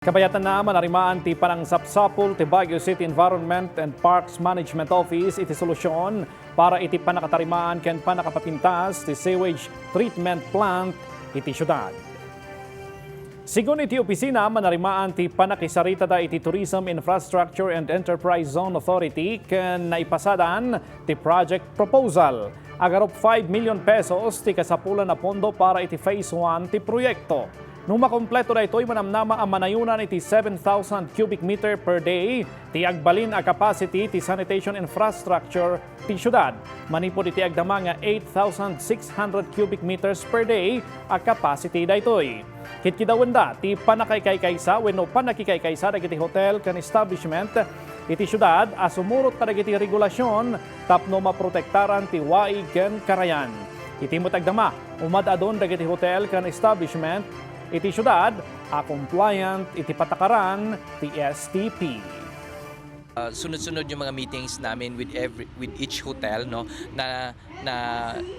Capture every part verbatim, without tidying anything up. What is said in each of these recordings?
Kabayatanna, manarimaan ti panangsapsapul ti Baguio City Environment and Parks Management Office iti solusyon para iti panakatarimaan ken panakapapintas ti sewage treatment plant iti siudad. Sigun iti opisina, manarimaan ti panakisaritada iti Tourism Infrastructure and Enterprise Zone Authority ken naipasadan ti project proposal. Agarup five million pesos ti kasapulan a pondo para iti phase one ti proyekto. No makompleto daytoy, manamnama a manayunan iti seven thousand cubic meter per day ti agbalin a capacity ti sanitation infrastructure ti siudad, manipud iti agdama nga eight thousand six hundred cubic meters per day a capacity daytoy. Kitkidawenda ti panakaikaykaysa wenno panakikaykaysa dagiti hotel ken establishment iti siudad a sumurot kadagiti regulasyon tapno maprotektaran ti waig ken karayan. Iti met agdama, umadadon dagiti hotel ken establishment iti siudad a compliant iti patakaran ti S T P. Uh, sunod-sunod yung mga meetings namin with every with each hotel, no, na na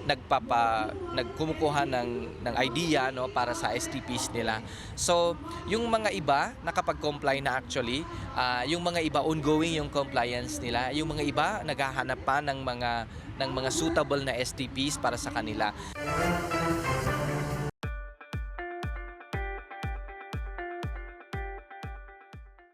nagpapa nagkumukuha ng ng idea, no, para sa S T Ps nila. So, yung mga iba nakapag-comply na actually, uh, yung mga iba ongoing yung compliance nila, yung mga iba naghahanap pa ng mga ng mga suitable na S T Ps para sa kanila.